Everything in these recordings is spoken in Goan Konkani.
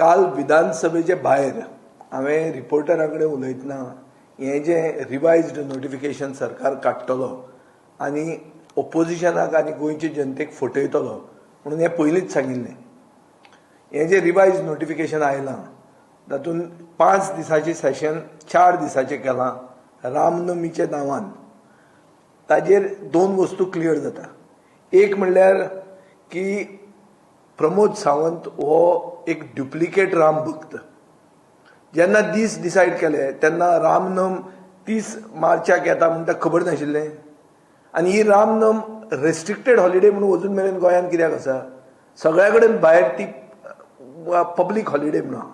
काल विधानसभेचे भायर हांवें रिपोर्टरा कडेन उलयतना हें जें रिवायज्ड नोटिफिकेशन सरकार काडटलो आनी ओपोजिशनाक आनी गोंयचे जनतेक फटयतलो म्हणून हें पयलींच सांगिल्लें. हें जें रिवायज नोटिफिकेशन आयलां तातूंत 5 दिसाचें सेशन 4 दिसाचें केलां रामनमीच्या नांवान. ताजेर 2 वस्तू क्लियर जाता. एक म्हणल्यार की प्रमोद सावंत हो एक ड्युप्लिकेट राम भक्त. जेन्ना दीस डिसायड केले तेन्ना रामनम 30 मार्चाक येता म्हणटा खबर नाशिल्लें. आनी ही रामनम रेस्ट्रिक्टेड हॉलिडे म्हणून अजून मेरेन गोंयांत कित्याक आसा? सगळ्या कडेन भायर ती पब्लीक हॉलिडे म्हणून आहा.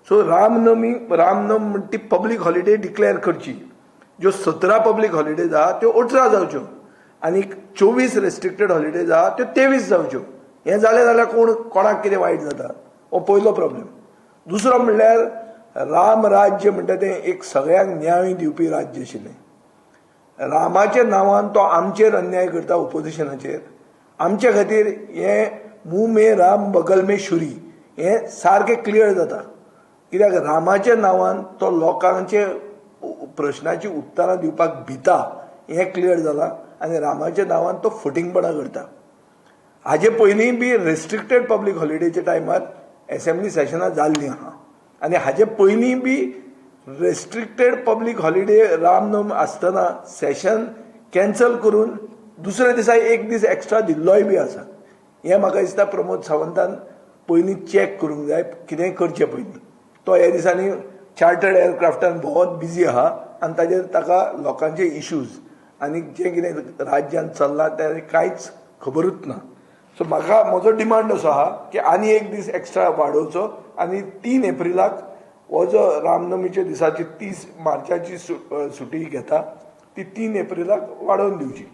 सो रामनमी रामनम म्हण ती पब्लीक हॉलिडे डिक्लेअर करची. ज्यो 17 पब्लीक हॉलिडेज आहा त्यो 18 जावच्यो आनी 24 रेस्ट्रिक्टेड हॉलिडेज आहा त्यो 23 जावच्यो. हें जालें जाल्यार कोण कोणाक कितें वायट जाता हो पयलो प्रॉब्लेम. दुसरो म्हणल्यार राम राज्य म्हणटा तें एक सगळ्यांक न्याय दिवपी राज्य आशिल्लें. रामाच्या नांवान तो आमचेर अन्याय करता, ओपोजिशनाचेर. आमचे खातीर हें मुंह में राम बगल में शुरी हें सारकें क्लियर जाता. कित्याक रामाच्या नांवान तो लोकांचे प्रश्नाची उत्तरां दिवपाक भिता हें क्लियर जालां आनी रामाच्या नांवान तो फटींगपणां करता. हाजे पयलीं बी रेस्ट्रिक्टेड पब्लीक हॉलिडेच्या टायमार एसेंब्ली सेशनां जाल्लीं आहा आनी हाजे पयलीं बी रेस्ट्रिक्टेड पब्लीक हॉलिडे रामनम आसतना सेशन कॅन्सल करून दुसऱ्या दिसा एक दीस एक्स्ट्रा दिल्लोय बी आसा. हें म्हाका दिसता प्रमोद सावंतान पयलीं चॅक करूंक जाय, कितेंय करचें पयलीं. तो ह्या दिसांनी चार्टर्ड एअरक्राफ्टान भोंवत बिजी आहा आनी ताजेर ताका लोकांचे इश्यूज आनी जें कितें राज्यांत चल्लां तें कांयच खबरूच ना. सो म्हाका म्हजो डिमांड असो आहा की आनी एक दीस एक्स्ट्रा वाडोवचो आनी 3 एप्रिलाक हो जो रामनमीच्या दिसाची 30 मार्चाची सुटी घेता ती 3 एप्रिलाक वाडोवन दिवची.